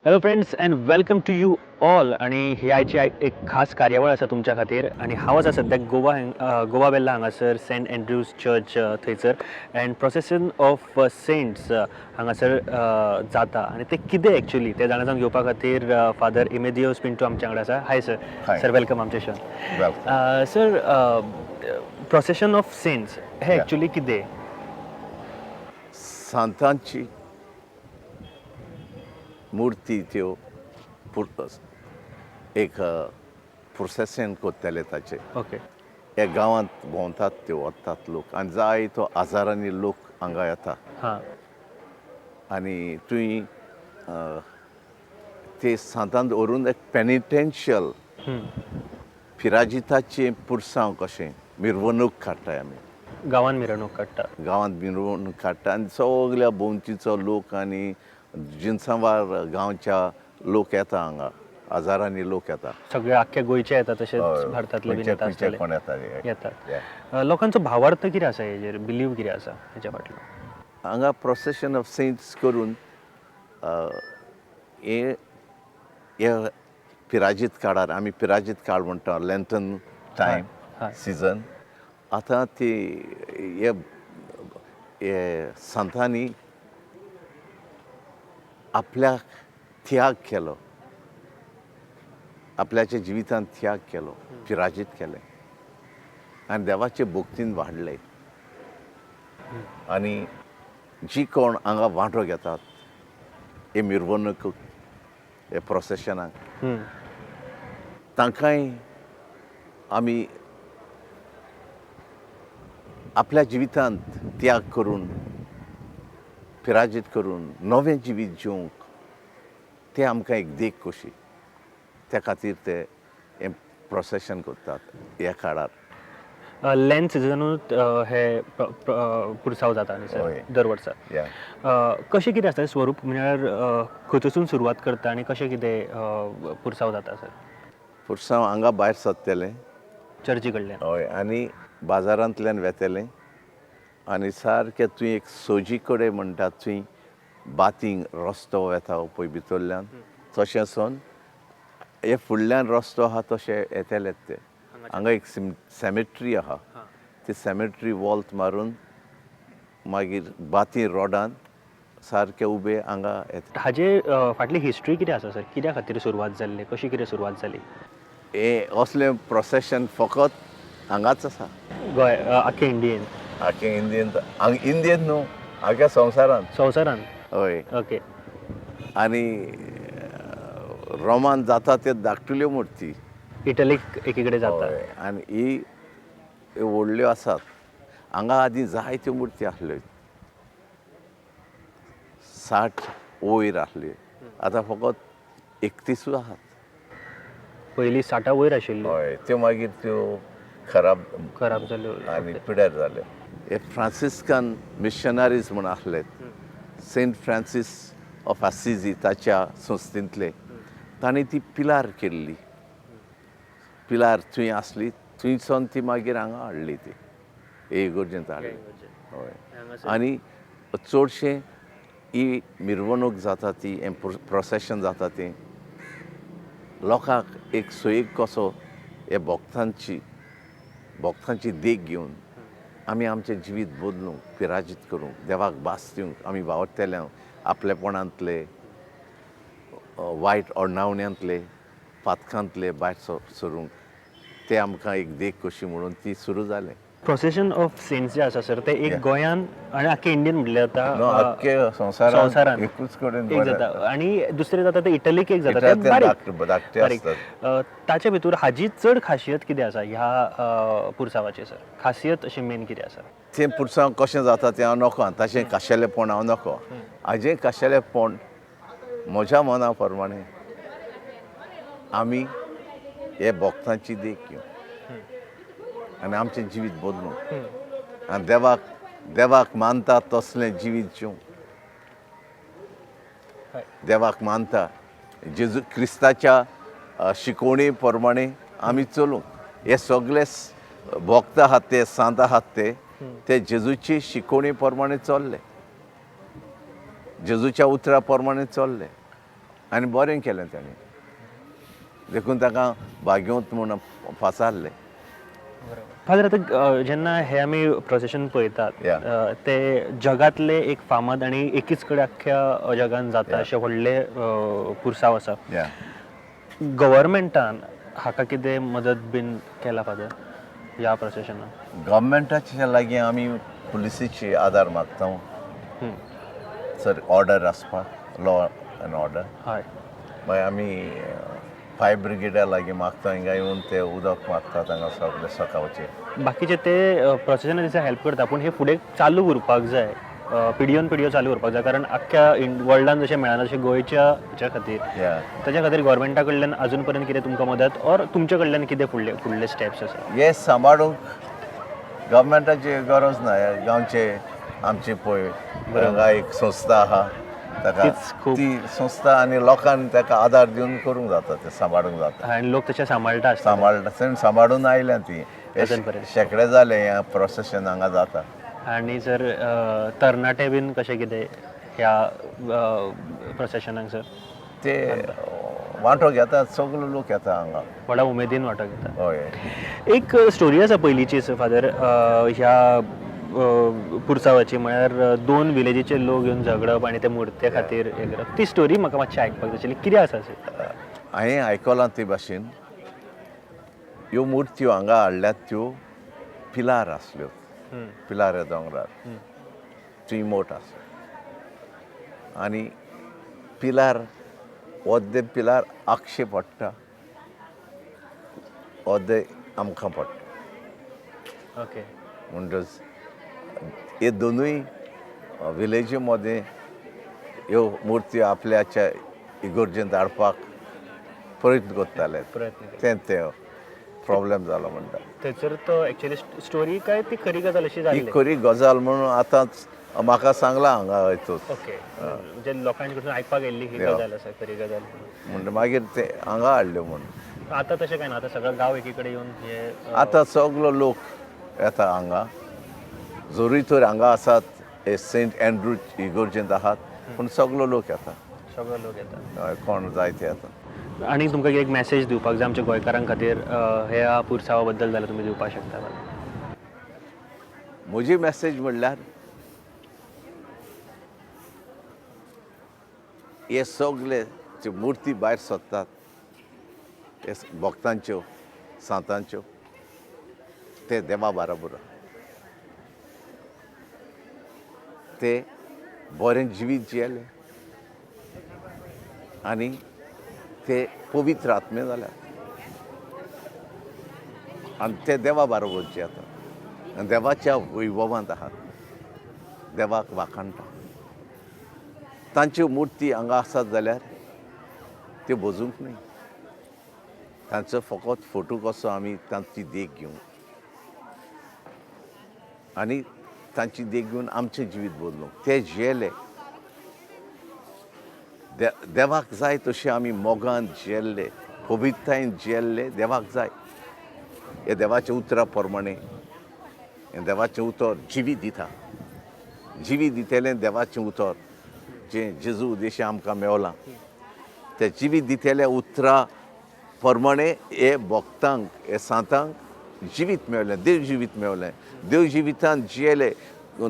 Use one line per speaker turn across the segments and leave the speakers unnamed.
Hello friends and welcome to you all. आणि ही आयची एक खास कार्यावळ आसा तुमच्या खातीर आणि हांव आसा सद्याक गोवा गोवा बेल्ला हांगासर सेंट एन्ड्रूज चर्च थंयसर अँड प्रोसेसन ऑफ सेंट्स हांगासर जाता आनी तें कितें एक्चुली तें जाणा जावन घेवपा खातीर फादर इमेदियोस पिंटो आमच्या वांगडा आसा. Hi sir.
Hi.
Sir, welcome आमच्या shown.
Welcome.
Sir, procession of cents hey actually कितें?
सांतांची मूर्ती त्यो एक प्रोसेसन करतले ताचे. ह्या गांवांत भोंवतात त्यो, वतात लोक आनी जायतो हजारांनी लोक हांगा येता. आनी तुंय ते सांतांत व्हरून एक पेनिटेन्शियल पिराजिताचें पुरसांव कशें मिरवणूक काडटाय आमी.
गांवान मिरवणूक काडटा.
गांवांत मिरवणूक काडटा आनी सगल्या भोंवतीचो लोक आनी जिनसांवार गांवच्या लोक येता हांगा, हजारांनी लोक येता.
सगळे आख्खे गोंयचे येता, तशेंच भारतांतले बी
खंयचे
येता
खंयचे
आसतले.
कोण येता.
येतात.
Yeah.
लोकांचो भावार्थ कितें आसा हेजेर, बिलीव कितें आसा हेच्या फाटलो?
हांगा प्रोसेशन ऑफ सेंट्स करून हे हे पिराजीत काळार, आमी पिराजीत काळ म्हणटा, लेंटन टायम सिजन, आतां ती हे हे संतांनी आपल्याक त्याग केलो, आपल्याच्या जिवितांत त्याग केलो, पिराजीत केलें आनी देवाचे भक्तीन वाडले. आनी जी कोण हांगा वांटो घेतात हे मिरवणूक, हे प्रोसेशनाक, तांकांय आमी आपल्या जिवितांत त्याग करून, पिराजीत करून नवें जिवीत जिवंक ते आमकां एक देख कशी, त्या खातीर ते हें प्रोसेशन करतात ह्या काळार.
लेंट सिजनूच हे पुरसांव जाता न्ही सर?
हय.
दर वर्सा?
या.
कशें कितें आसता स्वरूप, म्हळ्यार खंयसून सुरवात करता आनी कशें कितें पुरसांव जाता सर?
पुरसांव हांगा भायर सरतलें.
चर्ची कडल्यान.
हय, आनी बाजारांतल्यान वेतलें आनी सारकें थंय एक सोजी कडेन म्हणटा थंय बातींग रस्तो वेता पळय भितरल्यान, तशें सोन हे फुडल्यान रस्तो आहा तशें येतले ते. हांगा एक सेमेट्री आहा, ती सेमेट्री वॉल्त मारून मागीर बाती रोडान सारके उबे हांगा येता.
हाजे फाटली हिस्ट्री कितें आसा सर? कित्या खातीर सुरवात जाल्ली, कशी कितें सुरवात जाली?
हें असलें प्रोसेशन फकत हांगाच आसा.
गोंय, आख्खे इंडियेन?
आख्खे इंडियन, इंडियन न्हू, आख्या संवसारांत.
संवसारान.
हय. आनी रोमान जाता ते धाकटुल्यो मुर्ती.
इटलीक एकी कडेन जाता.
हय, आनी ही ह्यो व्हडल्यो आसात. हांगा आदीं जायत्यो मुर्ती आसल्यो, 60 वयर आसल्यो, आतां फकत 31ूच आहात.
पयलीं 60 वयर आशिल्ल्यो.
हय, त्यो मागीर त्यो खराब
खराब जाल्यो.
आनी पिड्यार जाल्यो. हे फ्रांसिस्कन मिशनरीज म्हूण आसले, सेंट फ्रांसीस ऑफ आसिजी ताच्या संस्थेंतले, तांणी ती पिलार केल्ली. पिलार थंय आसली, थंयसान ती मागीर हांगा हाडली, ती हे इगर्जेंत हाडली. हय, आनी चडशें ही मिरवणूक जाता ती, हें प्रोसेशन जाता तें लोकांक एक सोयीक कसो हे भक्तांची भक्तांची देख घेवन आमी आमचें जिवीत बदलूंक, पिराजीत करूंक, देवाक भास दिवंक आमी वावरतले. आपलेपणांतले, वायट ओडनावण्यांतले, पातकांतले भायर सरूंक ते आमकां एक देख कशी म्हणून ती सुरू जालें.
प्रोसेशन ऑफ सेंट्स जे आसा सर, ते एक गोंयान आनी आख्खे इंडियन म्हणल्यार जाता.
न्हू, आख्खे संवसारांत.
संवसारांत
एकूच कडेन
एक
बरें.
जाता आनी दुसरें जाता ते इटलीक एक जाता ते
इटलीक ते
बारीक
धाकटे
बारीक.
आसतात.
ताचे भितर हाजी चड खासियत कितें आसा ह्या पुरसावाची सर? खासियत अशी मेन कितें आसा?
तें पुरसांव कशें जाता तें हांव नकळो, ताचें खाशेलेपण हांव नकळो. हाजें खाशेलेपण म्हज्या मना प्रमाणे आमी हे भक्तांची देख घेवंक आनी आमचें जिवीत बदलूंक आनी देवाक देवाक मानता तसलें जिवीत जिवंक. देवाक मानता, जेजू क्रिस्ताच्या शिकवणी प्रमाणे आमी चलूंक. हे सगळे भक्त आहात ते, सांत आहात ते, ते जेजूची शिकवणी प्रमाणे चल्ले, जेजूच्या उतरा प्रमाणे चल्ले. आनी बरें केलें ताणें, देखून ताका भाग्यवंत म्हूण फासारलें.
फादर, आतां जेन्ना हे आमी प्रोसेशन पळयतात, ते जगांतले एक फामाद आनी एकीच कडेन अख्ख्या जगान जाता अशें व्हडले पुरसांव आसा. गव्हर्मेंटान हाका कितें मदत बीन केला फादर ह्या प्रोसेशनाक?
गव्हर्मेंटाच्या लागीं आमी पुलिसीची आदार मागता सर, ऑर्डर आसपाक, लॉ एंड ऑर्डर. मागीर आमी फायर ब्रिगेडा लागीं मागता, हिंगा येवन ते उदक मागतात हांगा सगळे सकाळचे.
बाकीचे ते प्रोसेसना दिसा हेल्प करता, पूण हे फुडें चालू उरपाक जाय, पिडियोन पिडियो चालू उरपाक जाय, कारण अख्ख्या वर्ल्डान जशें मेळना तशें गोंयच्या हेच्या खातीर, ताच्या खातीर गव्हर्मेंटा कडल्यान अजून पर्यंत कितें तुमकां मदत ऑर तुमच्या कडल्यान कितें फुडले फुडले स्टेप्स आसा?
हे सांबाळूंक गव्हर्मेंटाची गरज ना. हे गांवचे आमचे पळय हांगा एक संस्था आहा ताका,
तीच खूब.
ती संस्था आनी लोकांनी ताका आदार दिवन करूंक जाता, ते सांबाळूंक जाता.
आनी लोक तशें सांबाळटा आसता.
सांबाळटा, सांबाळून आयल्या ती. हे
अजून पर्यंत.
शेंकडे जाले हें प्रोसेशन हांगा जाता.
आनी जर तरणाटे बीन कशें कितें ह्या प्रोसेशनाक सर?
ते वांटो घेतात, सगळे लोक येता हांगा.
व्हडा उमेदीन वांटो घेता.
हय.
एक स्टोरी आसा पयलींची फादर ह्या पुरसावाची, म्हळ्यार दोन विलेजीचे लोक येवन झगडप आनी ते मुर्ते खातीर हें करप. ती स्टोरी म्हाका मातशी आयकपाक जाय आशिल्ली, कितें आसा अशें?
हांवें आयकलां ते भाशेन ह्यो मुर्त्यो हांगा हाडल्यात त्यो पिलार आसल्यो, पिलार दोंगरार थंय मोट आसा आनी पिलार अर्दे पिलार आक्षे पडटा, अर्दे आमकां पडटा. म्हणटच हे दोनूय विलेजी मदें ह्यो मुर्त्यो आपल्याच्या इगर्जेंत हाडपाक प्रयत्न करताले.
प्रयत्न केले.
तें ते प्रॉब्लेम जालो म्हणटा.
थंयसर तो एक्चुअली स्टोरी काय ती खरी गजाल अशी
ही
जाल्ली?
खरी गजाल म्हणून आतां म्हाका सांगलां हांगा वयतूच.
ओके, म्हणजे लोकांच्या कडसून आयकपाक येयल्ली ही गजाल आसा खरी गजाल.
म्हणटा मागीर ते हांगा हाडल्यो म्हूण.
आतां तशें काय ना, आतां सगळो गांव एकी कडेन येवन हे
आतां सगलो लोक येता हांगा, जरूय तर हांगा आसात हे सेंट एन्ड्रू इगर्जेंत आहात, पूण सगलो लोक येता.
सगळो लोक येता.
हय, कोण जाय ते येता.
आनी तुमकां एक मॅसेज दिवपाक जाय आमच्या गोंयकारां खातीर ह्या पुरसावा बद्दल जाल्यार तुमी दिवपाक शकता.
म्हजी मॅसेज म्हणल्यार हे सगले त्यो मुर्ती भायर सोदतात हे भक्तांच्यो सांतांच्यो, ते देवा बाराबर आहा. ते बरें जिवीत जियेले आनी ते पवित्र आत्मे जाल्यात आनी ते देवा बाराबर जियेतात आनी देवाच्या वैभवांत आहात, देवाक वाखाणटा. तांच्यो मुर्ती हांगा आसात जाल्यार त्यो भजूंक न्हय, तांचो फकत फोटो कसो आमी तांची देख घेवंक आनी तांची देख घेवन आमचें जिवीत बदलूंक. ते जियेले देवाक जाय तशें आमी मोगान जियेल्ले, पवित्रतायेन जियेल्ले देवाक जाय. हे देवाच्या उतरा प्रमाणे, हें देवाचें उतर जिवीत दिता, जिवीत दितलें देवाचें उतर जें जेजू उद्देशी आमकां मेवलां, त्या जिवीत दितल्या उतरा प्रमाणे हे भक्तांक हे सांतांक जिवीत मेवलें, देव जिवीत मेवलें. देव जिवितान जियेले.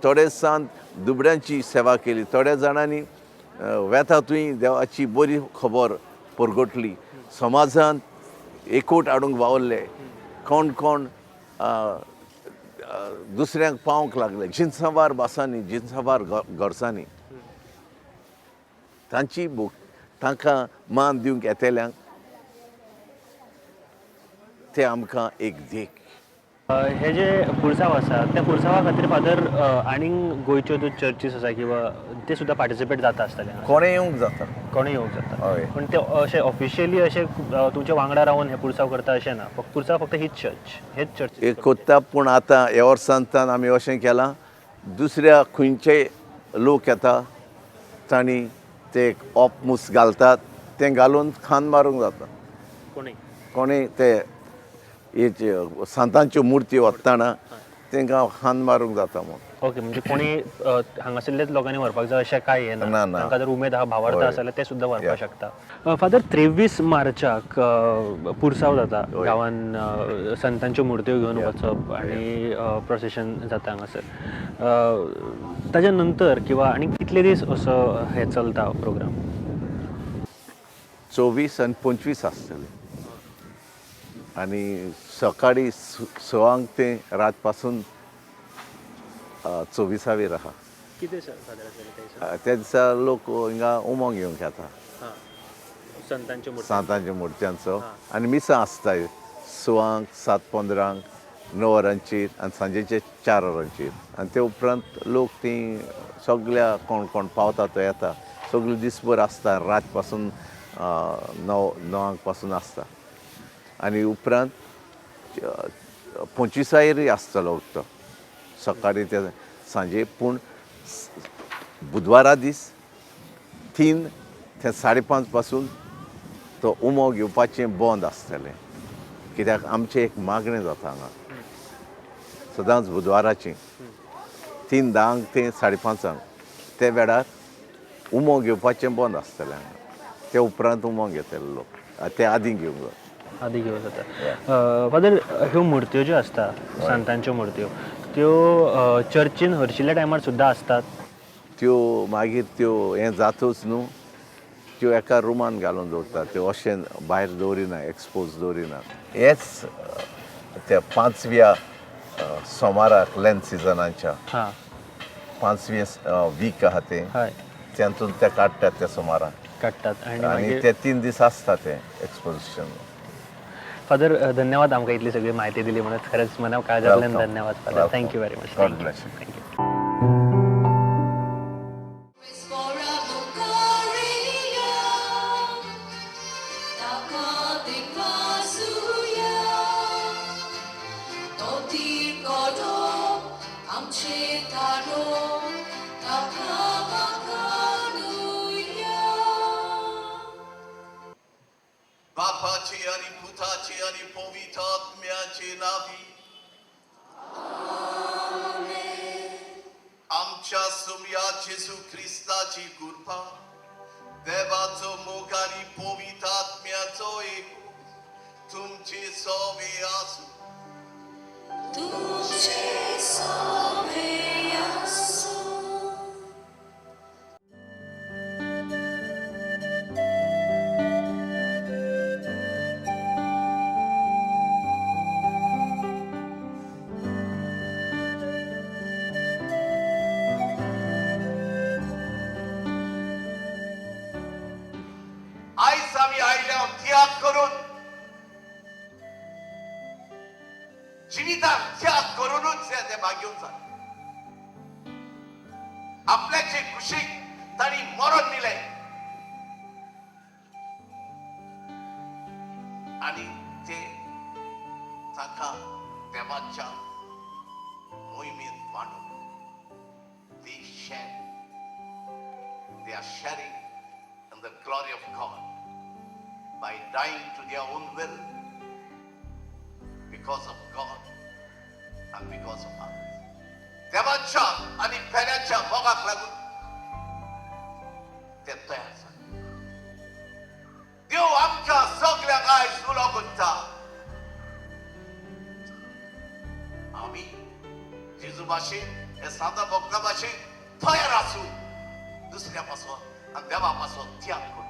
थोडे सांत दुबड्यांची सेवा केली, थोड्या जाणांनी वेता थंय देवाची बरी खबर परगटली, समाजांत एकवट हाडूंक वावरले, कोण कोण दुसऱ्यांक पावंक लागले, जिनसावार भासांनी, जिनसावार गरजांनी. तांची भोग तांकां मान दिवंक येतल्यांक ते आमकां एक देख.
हे जे पुरसांव आसा त्या पुरसांवा खातीर फादर आनीक गोंयच्यो ज्यो चर्चीस आसा किंवा ते सुद्दां पार्टिसिपेट जाता आसतले?
कोणें येवंक जाता.
कोणूय येवंक जाता.
हय.
पूण ते अशें ऑफिशियली अशें तुमच्या वांगडा रावन हे पुरसांव करता अशें ना, फक्त पुरसांव फक्त हीच चर्च हेच चर्च
एक कोत्ता. पूण आतां ह्या वर्सांतान आमी अशें केलां, दुसऱ्या खंयचेय लोक येता तांणी ते एक ऑपमूस घालतात, तें घालून खांद मारूंक जाता.
कोणूय
कोणूय ते हेचे सांतांच्यो मुर्ती वतना तांकां हान मारूंक जाता म्हूण.
ओके, म्हणजे कोणी हांगासरलेच लोकांनी व्हरपाक जाय अशें कांय हें
ना, ना.
तांकां जर उमेद आहा, भावार्थ
हय.
आसा जाल्यार ते सुद्दां व्हरपाक शकता. फादर, 23 मार्चाक पुरसांव जाता गांवान, संतांच्यो मुर्त्यो घेवन वचप आनी प्रोसेशन जाता हांगासर. ताच्या नंतर किंवा आनी कितले दीस असो हें चलता प्रोग्राम?
24 आनी 25 आसतले आनी सकाळी 6 ते रात पासून 24 आहा.
कितें फादर?
त्या दिसा लोक हिंगा उमो घेवंक येता.
संतांच्यो मुर्त्यो.
सांतांच्या मुर्त्यांचो. आनी मिसां आसता 6, 7:15, 9 वरांचेर आनी सांजेचे 4 वरांचेर. आनी ते उपरांत लोक ती सगल्या कोण कोण पावता तो येता. सगळे दीसभर आसता, रात पासून 9 पासून आसता. आनी उपरांत 25 आसतलो तो सकाळी ते सांजे. पूण बुधवारा दीस 3 ते 5:30 पासून तो उमो घेवपाचें बंद आसतलें, कित्याक आमचें एक मागणें जाता हांगा सदांच बुधवाराचें 3:10 ते 5:30 ते वेळार उमो घेवपाचें बंद आसतलें हांगा. ते उपरांत उमो घेतले लोक, ते आदीं घेवंक जाय.
आदी घेवंक जाता. फादर, ह्यो मुर्त्यो ज्यो आसता सांतांच्यो मुर्त्यो, त्यो चर्चीन हरशिल्ल्या टायमार सुद्दां आसतात?
त्यो मागीर त्यो हें जातूच न्हू, त्यो एका रुमान घालून दवरतात, त्यो अशें भायर दवरिना, एक्सपोज दवरिना. हेच त्या 5व्या सोमाराक लेंथ सिजनाच्या 5वे वीक आहा तें, तातूंत ते काडटात त्या सोमाराक
काडटात
आनी
आनी
ते 3 दीस आसता तें एक्सपोजिशन.
फादर, धन्यवाद आमकां इतली सगळी म्हायती दिली म्हणून. खरेंच मना काळजांतल्यान धन्यवाद father. Thank you very much.
God bless you.
Thank you.
बापाचे आणि पुताचे आणि पवित्र आत्म्याचे नावी आमच्या सुम्या जेजू ख्रिस्ताची कृपा, देवाचो मोग आणि पवित्र आत्म्याचो एक तुमचे सोवे आसूं.
तुझे सोवे आसूं.
आयज आमी आयल्या त्याग करून, जिविताक त्याग करूनच ते भाग्योन जाले. आपल्याचे कुशीक तांणी मरण दिलें आनी ते ताका देवाच्या मोहिमेंत वांटून they share, they are sharing in the glory of God by dying to their own will because of God and because of others. देवाच्या आणि पेऱ्याच्या मोगाक लागून ते तयार जाले. देव आमच्या सगळ्यांक आयज उलो करता. आमी जेजू भाशेन, हे सादा भक्ता भाशेन तयार आसूं दुसऱ्या पासून आनी देवा पासून त्याग करूं.